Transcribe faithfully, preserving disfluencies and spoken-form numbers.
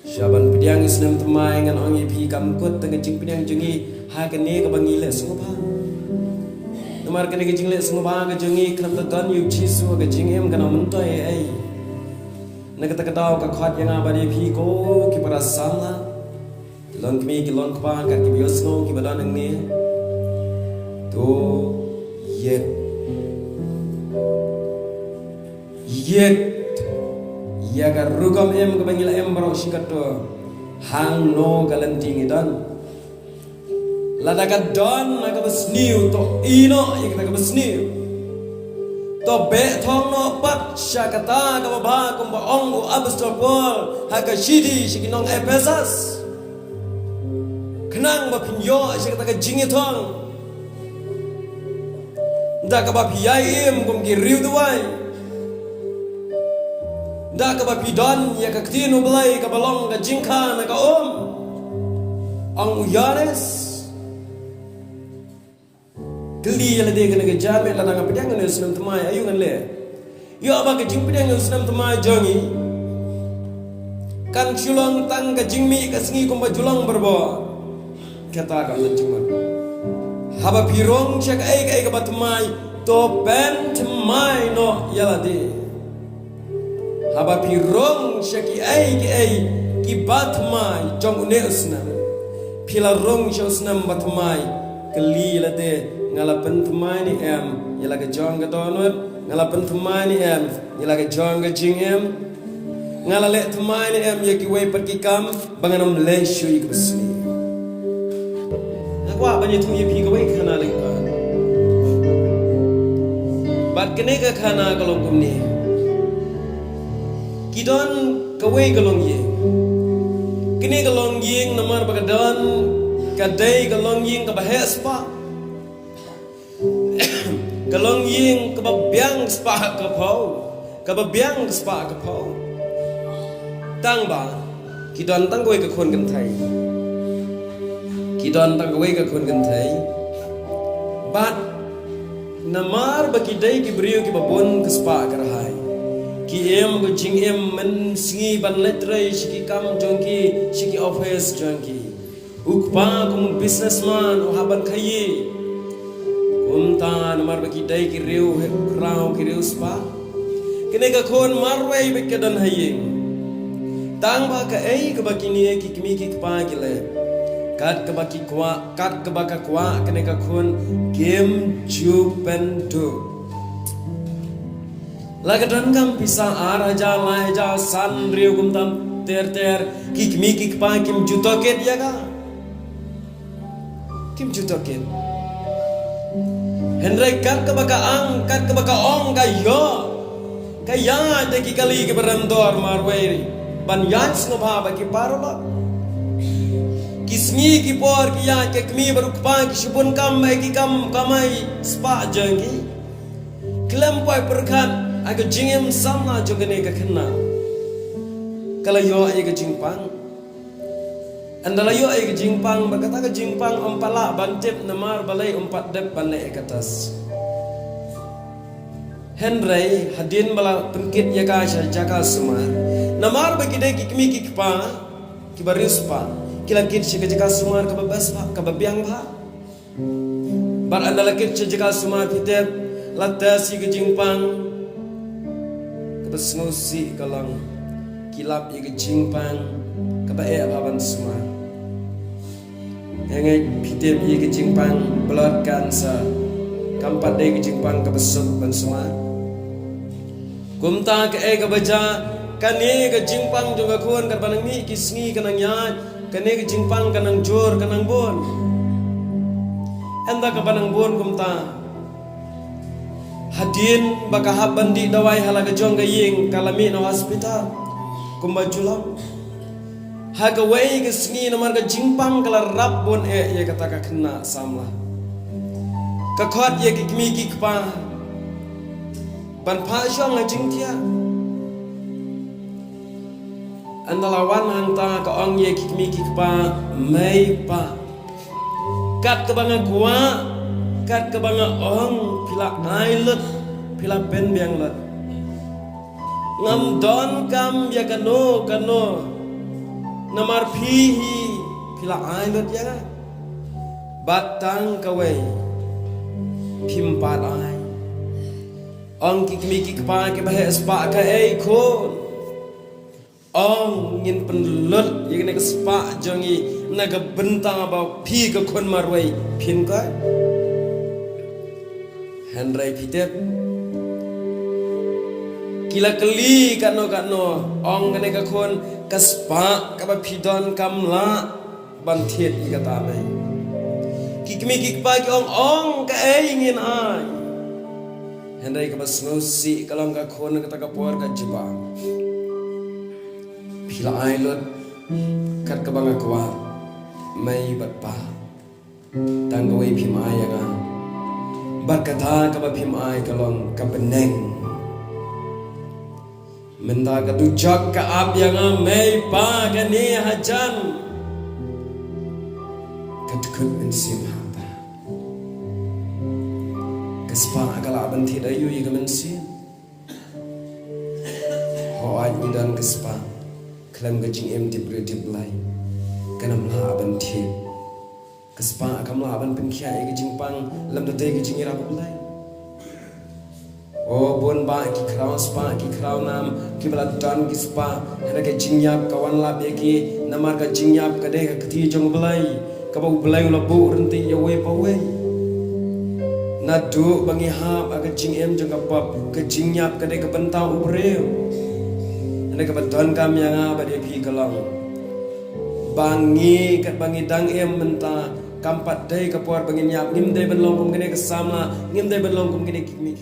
Sha ban pdiang ïa u snem thymmai ngan ong ïa phi kam kut tang ka jingpdiang jong ngi ha kane kaba ngi leh sngewbha. Namar kane ka jingleh sngewbha ka jong ngi khlem da don ïa u Jisu ha ka jingim ka nang myntoi ei ei. Na kata ka daw ka khot ïa nga bad ïa phi ko ki para samla, ki long kmie ki long kpa, kat kiba ïohsngew kiba don hangne. To ïeit. Ïeit ïa ka rukom im kaba ngi la im baroh shi katta. Hangno ka lynti ngi don? Lada ka don na kaba sniew, to ïeh noh ïa kata kaba sniew. To beh thong noh pat sha kata kaba bha, kumba ong u Apostol Paul ha ka shithi sha ki nong Ephesus. Khnang ba phin ïoh sha kata ka jingïathong. Da kaba phi ïai im kum ki riewduwai. Da kaba phi don ïa ka ktien U Blei kaba long ka jingkha na ka um. Ong u Ïoannis. Kylli ïa lade kane ka jingmut, lada nga pdiang ïa une u snem thymmai, aïu ngan leh? Ïoh ba ka jingpdiang ïa u snem thymmai jong ngi kan shu long tang ka jingmih ka sngi kumba ju long barabor. Kata ka long jingmut. Haba phi rung sha kaei kaei kaba thymmai, to pynthymmai noh ïa lade. Haba phi rung sha kiei kiei kiba thymmai jong une u snem, phi la rung sha u snem ba thymmai, kylli ïa lade, nga la pynthymmai ne em ïa la ka jong ka dohnud? Nga la pynthymmai ne em ïa la ka jong ka jingim? Nga la leh thymmai ne em ïa kiwei pat ki kam ba ngan ym leh shuh ïa kaba sniew? Nga kwah ban ïathuh ïa phi kawei ka khana lyngkot. Bad kane ka khana ka long kumne. Ki don kawei ka longïing. Kane ka longïing namar ba ka don, ka dei ka longïing kaba heh spah. Ka longïing kaba biang spah ka phew, kaba biang spah ka phew. Tang ba ki don tang kawei ka khun kynthei. Ki don tang kawei ka khun kynthei. Bad namar ba ki dei ki briew kiba bun ka spah ka rhai, ki im ka jingim mynsngi ban leit trei sha ki kam jong ki, sha ki office jong ki. U kpa kum u businessman u hap ban khaïi. Kumta namar ba ki dei ki riew heh khraw, ki riew spah, kane ka khun marwei beit ka don ha ïing. Tang ba kaei kaba kine ki kmie ki kpa ki leh, kat kaba ki kwah, kat kaba ka kwah kane ka khun, kim ju pynduh. La ka donkam pisa ar hajar, lai hajar, san hynriew, kumta ter ter, ki kmie ki kpa kim ju tohkit ïa ka. Kim ju tohkit. Hynrei kat kaba ka ang, kat kaba ka ong ka ïoh, ka ïaid da ki kali kiba rem dor marwei ban ïaid sngewbha bad ki paralok. Ki sngi ki por ki ïaid, ki kmie bad u kpa ki shu bun kam ïa ki kam kamai spah jong ki. Khlem poi pyrkhat ha ka jingim samla jong kane ka khynnah. Ka la ïoh ïa ka jingpang. Ynda la ïoh ïa ka jingpang, bad kata ka jingpang ym pat lah ban tip namar balei ym pat dep ban leh ïa ka test. Hynrei hadien ba la pynkit ïa ka sha jaka sumar, namar ba ki dei ki kmie ki kpa kiba riewspah, ki la kit sha ka jaka sumar kaba bha, kaba biang bha. Bad ynda la kit sha jaka sumar, phi tip, la test ïa ka jingpang. Kaba sngewsih ka long, ki lap ïa ka jingpang kaba eh bha ban sumar. Hynrei phi tip, ïa ka jingpang blood cancer kam pat dei ka jingpang kaba suk ban sumar. Kumta kaei kaba jia, kane ka jingpang jong ka khun, katba nang mih ki sngi ka nang ïaid, kane ka jingpang ka nang jur, ka nang bun. Ynda kaba nang bun kumta, hadien ba ka hap ban dih dawai ha la ka jong ka ïing, ka la mih na hospital kumba ju long. Ha kawei ka sngi, namar ka jingpang ka la rap bun eh ïa kata ka khynnah samla, ka khot ïa ki kmie ki kpa ban phah shong ha jingthiah. Ynda la wan hangta, ka ong ïa ki kmie ki kpa, mei pa, kat kaba nga kwah, kat kaba nga ong, phi la ai lut, phi la pynbiang lut. Ngam donkam ïa kano kano Namar phi hi phi la ai lut ïa nga, bad tang kawei phim pat ai. Ong ki kmie ki kpa kiba heh spah kaei khun. Ong ngin pynlut ïa kane ka spah jong ngi na ka bynta ba phi ka khun marwei phin koit. Hynrei phi tip, ki la kylli katno katno, ong kane ka khun, ka spah kaba phi don kam lah ban thied ïa kata mei. Ki kmie ki kpa ki ong, ong kaei ngin ai. Hynrei kaba sngewsih ka long ka khun kata ka por ka jubab, phi la ai lut kat kaba nga kwah, mei bad pa. Tang kawei phim ai ïa nga, bad kata kaba phim ai ka long ka bneng. Mynta ka dujok ka ap ïa nga mei pa kane hajan. Ka dkut mynsiem hangta. Ka spah ka lah ban thied aïu ïa ka mynsiem? Hooid ngi don ka spah khlem ka jingim tip briew tip Blei, kan ym lah ban thied. Ka spah kam lah ban pynkhiah ïa ka jingpang lymda dei ka jingïarap U Blei. O bun bah ki khraw spah ki khraw nam kiba la don ki spah, hynrei ka jingïap ka wan lap ïa ki, namar ka jingïap ka dei ka kti jong U Blei, kaba U Blei u la buh ryntih ïa uwei pa uwei. Naduh ba ngi hap ha ka jingim jong ka pop, ka jingïap ka dei ka bynta u briew. Hynrei kaba donkam ïa nga bad ïa phi ka long ba ngi katba ngi dang im mynta, kam pat dei ka por ba ngin ïap, ngim dei ban long kum kine ki samla, ngim dei ban long kum kine ki kmie.